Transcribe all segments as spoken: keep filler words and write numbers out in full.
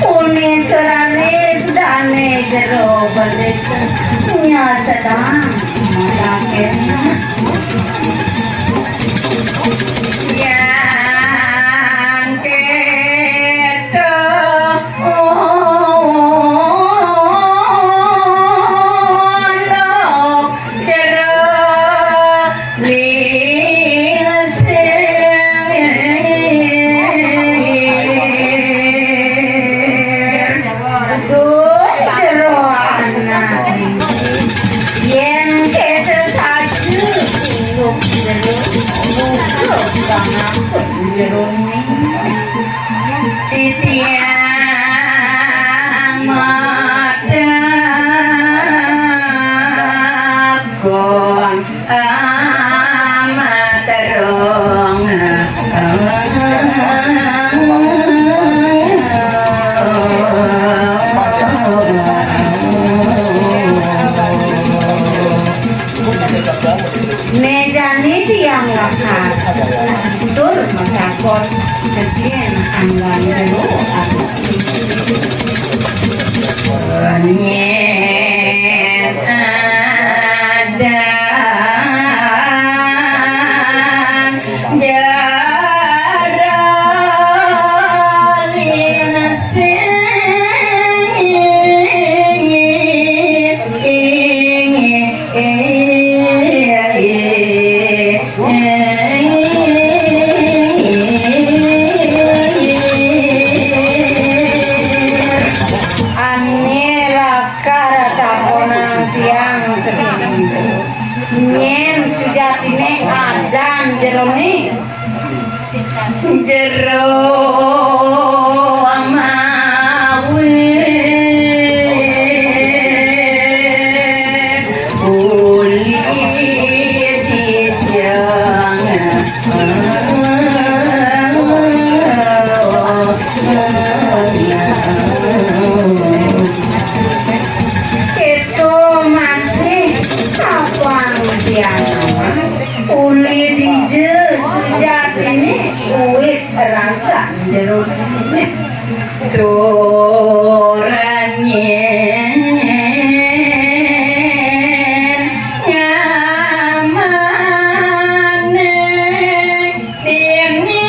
Uning keranis dane jero belis nyesedang madaken. Yang keto jero lingsir. Duh, jero anak. Yen kete saju, ilup jero, lucu banget jero ni. Titiang matakon amat terong. Mejane tiang lakar tur matakon, teken anggan jero ati. Nyet adan jero lingsir. Ane lakar takonang tiang sedina. Nyen sujatine adan jerone. Jero mawe uli dijang. Keto masih kapan tiang uli dije sujatine uwit raga jero. Turanyen nyamane dening.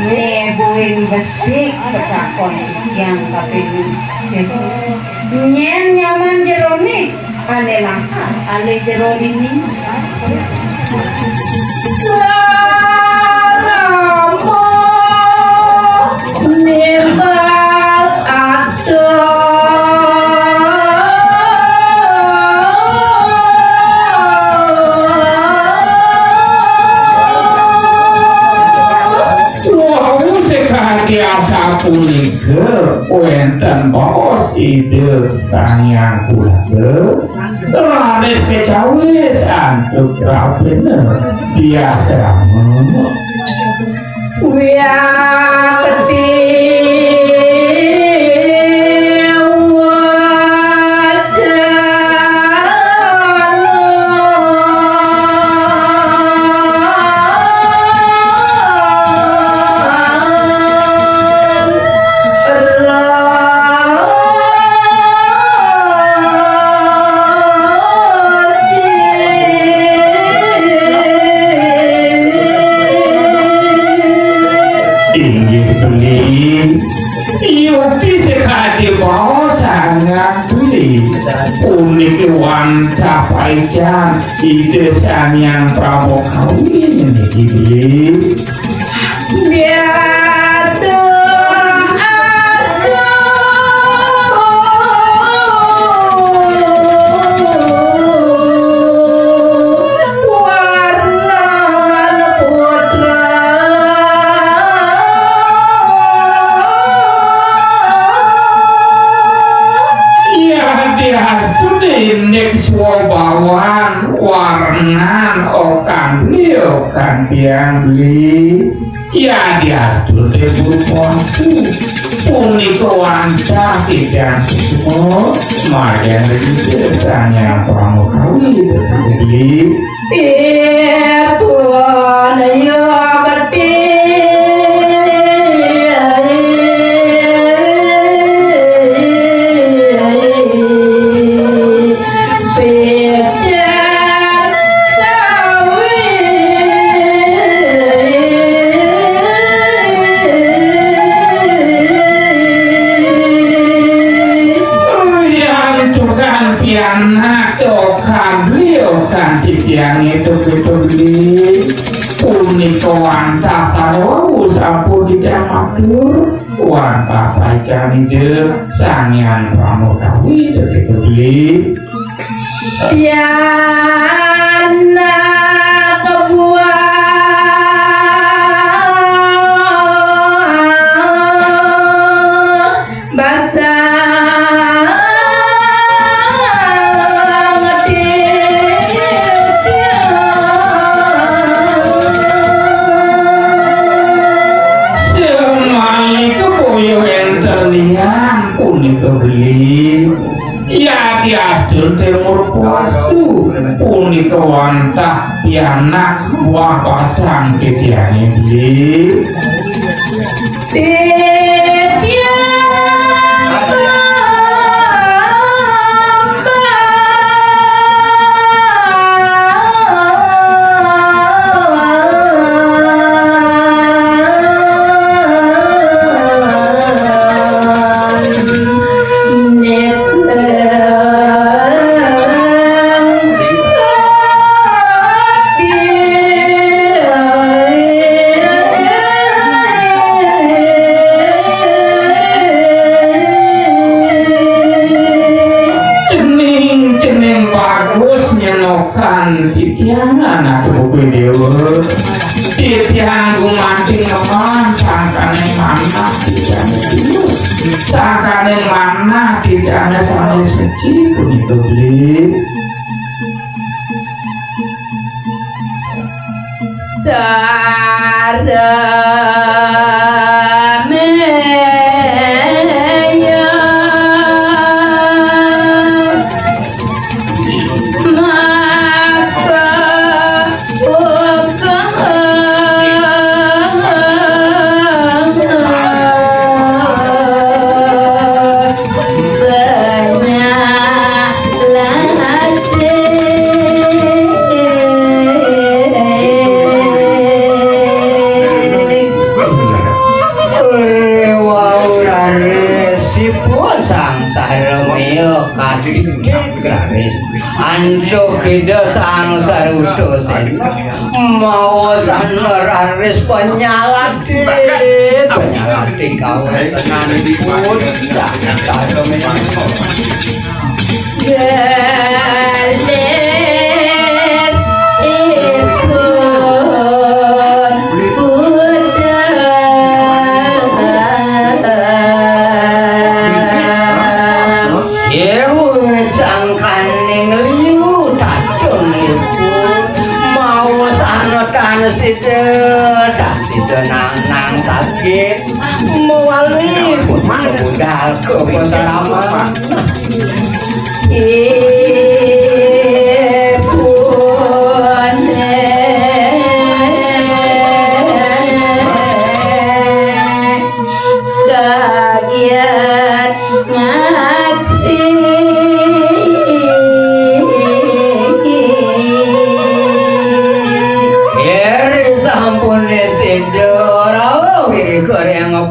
Nek buin besik petakon yang kaping. Nyen nyaman jerone, ale langkah, ale jero dini. Karama nimbal atur. Wau sekadi asapunika wenten baos Ida Sang Hyang Purba. Raris kecawis antuk rapina di asrama. Wiakti wacana. Inggih beli, yukti sekadi baos sangat beli. Puniki wantah paican Ida Sang Hyang Prabu Kawin niki beli. Diatu asuh warnan putra. Yadiastu diindik swabawan warnan okan beli okan tiang beli. Yadiastun te berupa asu, punika wantah titiang suksma, majeng ring Ida Sang Hyang Pramukawit. Ipun yukti. Pecah sawi. Riantukan pianak, okan beli, okan titiangé, Ida Beli. Punika wantah sané wau sampun titiang matur. Wantah paican Ida Sang Hyang Pramukawit, Ida Beli. Pianak buah basang. Semai keboyo enten liang punika beli. Yadiastun timur puasu punika wantah pianak buah basang titiangé beli. Titiang Cening-cening bagus nyenokan titiang anak buku dewa. Titiang gumanti ngemah sangkaning manah titiang tulus. Sangkaning manah titiang sami suci punika beli. Sarameya maka uga banyak latih. Wau rarisipun Sang Sarameya kadidih raris. Antuk Ida Sang Saruta Sena maos anu raris panyalati, panyalati kawéntenanipun Sang Sarameya. Gelis ipun budal. Yéh, sangkaning liu tadun ipun, maos ana tan sida, tan sida nang-nang sakit, mawali budal ka pasraman. Ipun kagiat ngaksi. Yén sampun sida rawuh ring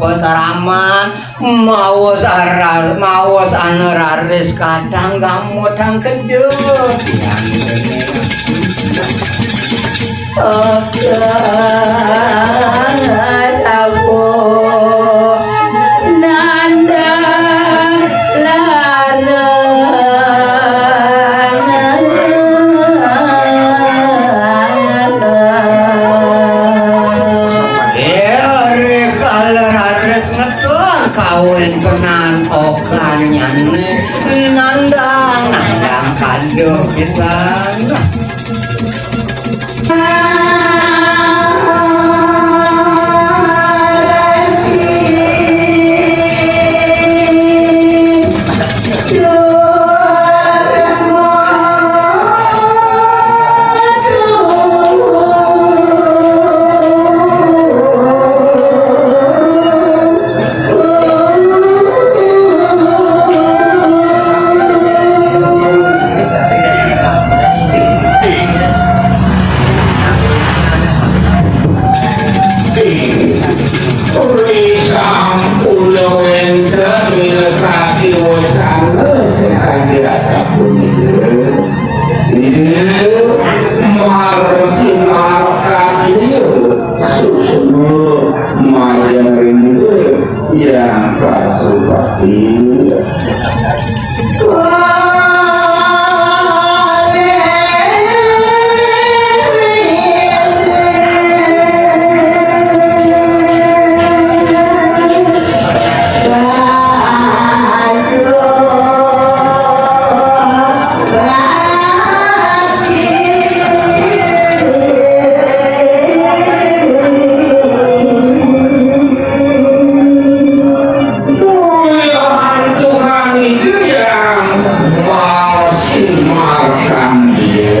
pasraman, maos arar-, maos anu raris kadang gamodang kejut. Rawuh nandang larang. Ri kala raris ngeton kawéntenan okanyané nandang, nandang kanda pisan. Wacana sing kangge rasa punika, Ida Marsi Markandeya susul majeng ring Ida Hyang Pasupati. Mulyaning Ida Hyang Marsi Markandeya,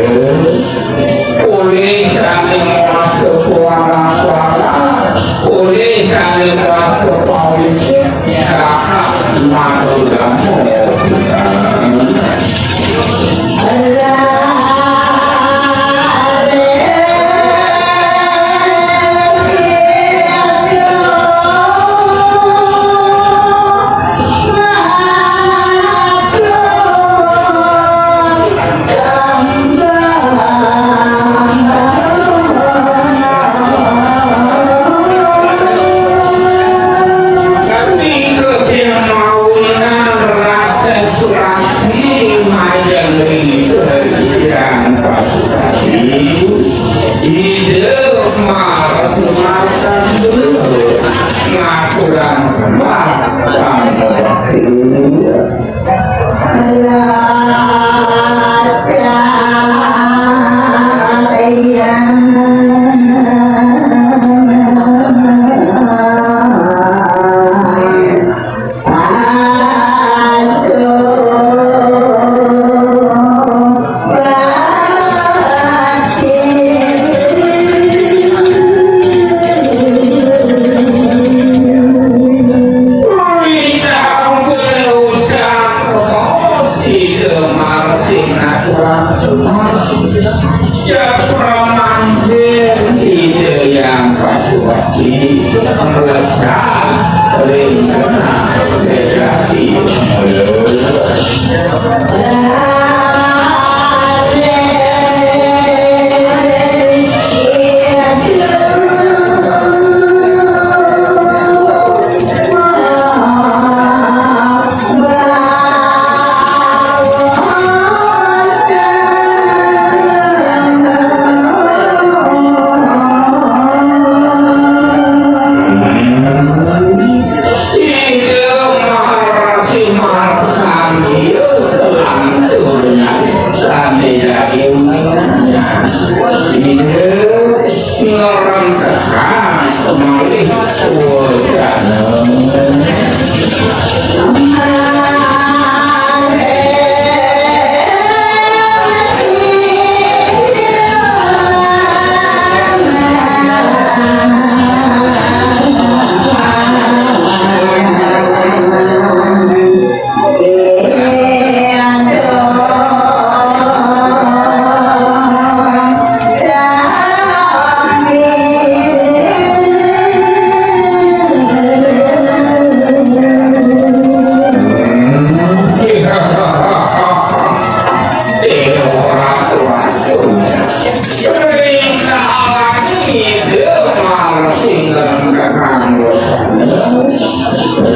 polih sane mawasta para-para, polih sane mawasta pawisik, dahat matur dhamma. Ketika mawinan rasa sukacita majeng ring Ida Hyang Pasupati, Ida Marsi Markandeya ngaturang sembah pangabakti. Ida Marsi ngaturang sembah. Japra mangkin Ida Hyang Pasupati mlebet ring genah sejati. Ida Marsi Markandeya selanturnya sane daging. Ida ngrentehang kemalih wacana.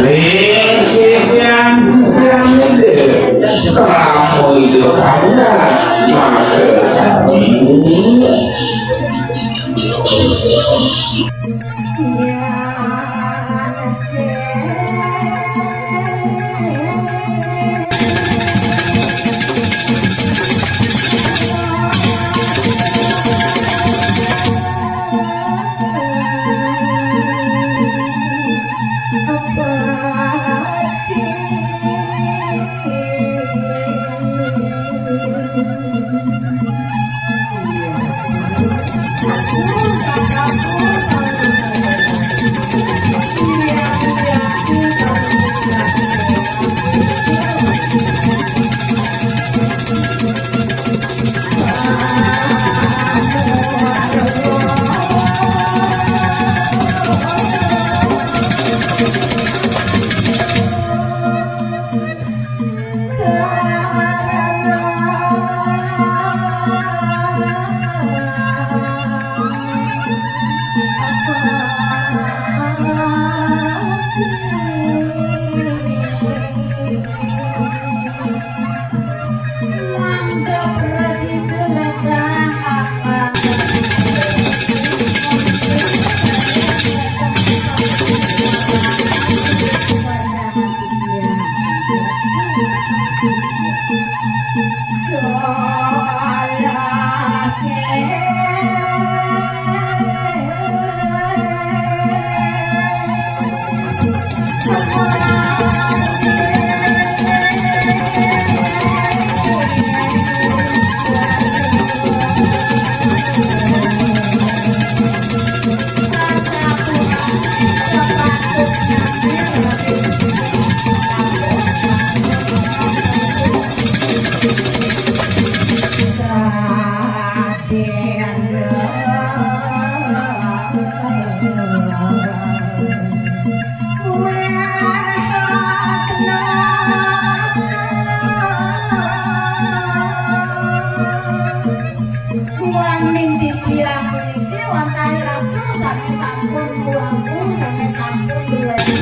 Ring sisian-sisian Ida, krama Ida Kanda, maka sami. Wangning titiang puniki wantah ratu sami sampun kuwaku, sami sampun duweni.